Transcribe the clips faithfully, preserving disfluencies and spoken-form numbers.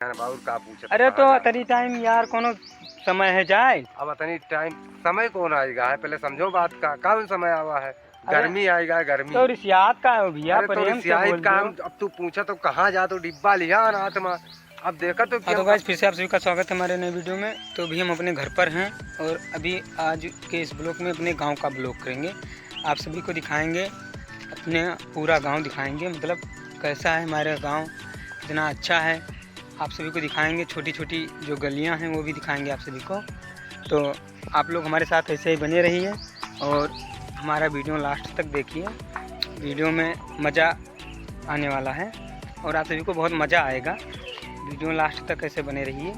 यार बाबू, का पूछत अरे, कहाँ तो जाए? अतनी टाइम यार, कोनो समय है जाए? अब अतनी टाइम समय कौन आएगा है? पहले समझो बात का, कौन समय आवा है? अरे, गर्मी आएगा, गर्मी। तो रिसियात का हो भैया, अरे, तो प्रेम से रिसियात बोल का दो। हम, अब तू पूछा तो कहाँ जा, तो डिब्बा लिया ना आत्मा। अब देखा तो हाँ, क्या तो guys, फिर से आप सभी का स्वागत है हमारे नए वीडियो में। तो अभी हम अपने घर पर हैं और अभी आज के इस ब्लॉग में अपने गांव का ब्लॉग करेंगे। आप सभी को दिखाएंगे, अपने पूरा गांव दिखाएंगे, मतलब कैसा है हमारा गांव, कितना अच्छा है। आप सभी को दिखाएंगे, छोटी छोटी जो गलियां हैं वो भी दिखाएंगे आप सभी को। तो आप लोग हमारे साथ ऐसे ही बने रहिए और हमारा वीडियो लास्ट तक देखिए। वीडियो में मज़ा आने वाला है और आप सभी को बहुत मज़ा आएगा। वीडियो लास्ट तक ऐसे बने रहिए।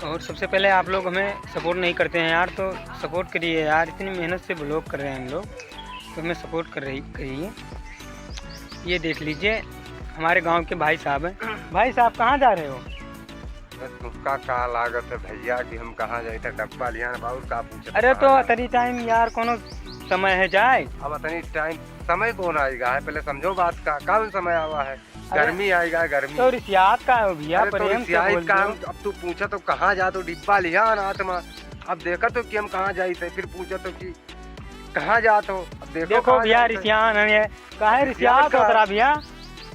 और सबसे पहले आप लोग हमें सपोर्ट नहीं करते हैं यार, तो सपोर्ट करिए यार, इतनी मेहनत से ब्लॉग कर रहे हैं हम लोग, तो हमें सपोर्ट कर रही करिए। ये देख लीजिए, हमारे गांव के भाई साहब हैं। भाई साहब, कहाँ जा रहे हो? अरे, तुमका का लागत है भैया कि हम कहाँ जाई? तो डब्बा लिया ना बाबू, का पूछत अरे, कहाँ तो जाए? अतनी टाइम यार, कोनो समय है जाए? अब अतनी टाइम समय कौन आएगा है? पहले समझो बात का, कौन समय आवा है? अरे, गर्मी आएगा, गर्मी। तो रिसियात का हो भैया, अरे, तो प्रेम से रिसियात बोल का दो। हम, अब तू पूछा तो कहाँ जा, तो डिब्बा लिया ना आत्मा। अब देखा तो कि हम कहाँ जाई थे, फिर पूछा तो कि कहाँ जात हो? अब देखो देखो कहाँ भैया, जात है। रिसियान है ये। काहे रिसियान रिसियात का होत रहा भैया?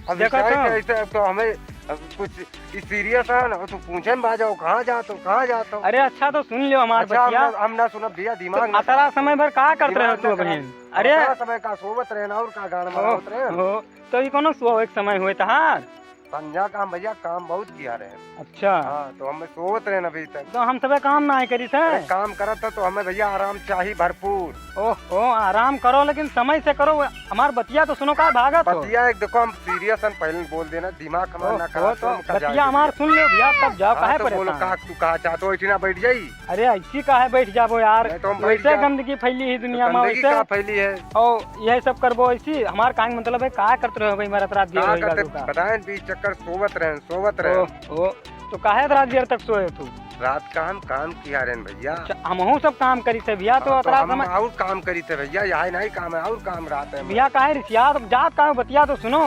अब देखो रिसियान तो। का ऐसे, अब तो हमें, अब कुछ ई सीरियस है ना, तू पूछे में आ जाओ, कहाँ जात हो, कहाँ जात हो? अरे अच्छा तो सुन लियो हमार अच्छा, हम बतिया। ना, हम ना सुनब भैया, दिमाग तो ना अतरा खराब समय करो। भर का करत रहे हो दिमाग तू ना खराब। अबहिन? अरे अतरा समय का सोवत रहे ना, और का गाना ओह, मारत रहे? ओह, तो ई कोनो सोवे के समय हुए तहार? संझा काम भैया, काम बहुत किया रहे। अच्छा। हाँ, तो हम सोवत रहे ना अभी तक। तो हम सबे काम ना करी थे। अरे, काम करत था तो हमें भैया आराम चाहिए भरपूर। ओह, ओह, आराम करो, लेकिन समय से करो। हमार बतिया तो सुनो, का भागत हो? बतिया एक देखो, हम सीरियस हैं, पहले बोल देना, दिमाग हमारा ओह, ना खराब ओह, करो, तो हम खा बतिया जाएंगे। हमार सुन लो भैया, तब जाओ, हाँ, काहे तो बोलो, परेशान? का तू कहा चाहत हो, इतना बैठ जाई? अरे, ऐसी काहे बैठ जाबो यार? नहीं तो हम बैठ वैसे जाए। गंदगी फैली है तो दुनिया में, गंदगी वैसे का फैली है? और यही सब करबो ऐसी। हमार काम मतलब है, का करत रहो भाई, हमारा रात देर का होई करते? जादू का। बताएं, बीस चक्कर सोवत रहें, सोवत रहें। ओह, ओह, तो काहे रात देर तक सोए तू? रात का हम काम किया रहें भैया। अच्छा, हमहू सब काम करी थे भैया, तो हाँ, तो अतरा हम समय और काम करी थे भैया, यही नहीं काम है, और काम रात है। भैया काहे रिसियात जात का बतिया तो सुनो।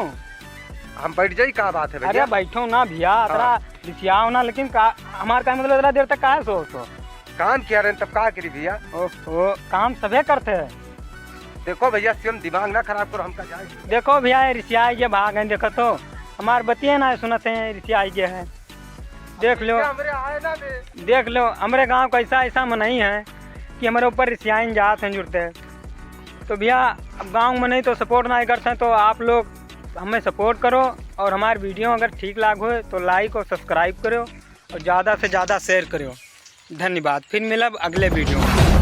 हम बैठ जाई, का बात है भैया? अरे बैठो ना भैया, हाँ। अतरा रिसियाओ ना, लेकिन का, हमार का मतलब अतरा देर तक काहे सो, सो? काम किया रहें तब का करी भैया? ओह, ओह, काम सभे करते हैं। देखो भैया, सेम दिमाग ना खराब करो, हमका जाए। देखो भैया, ये रिसियाई के भाग हैं, देखो तो, हमार बतिये ना सुनत हैं, रिसियाई के हैं। देख लो, हमरे आए ना बे। देख लो, हमरे गांव का ऐसा, ऐसा मनई है कि हमरे ऊपर रिसियाइन जात हैं जुड़ते। तो भैया, अब गांव में नहीं तो सपोर्ट ना करते हैं, तो आप लोग हमें सपोर्ट करो और हमार वीडियो अगर ठीक लाग हो तो लाइक और सब्सक्राइब करो और ज़्यादा से ज़्यादा शेयर करो। धन्यवाद, फिर मिलब अगले वीडियो में।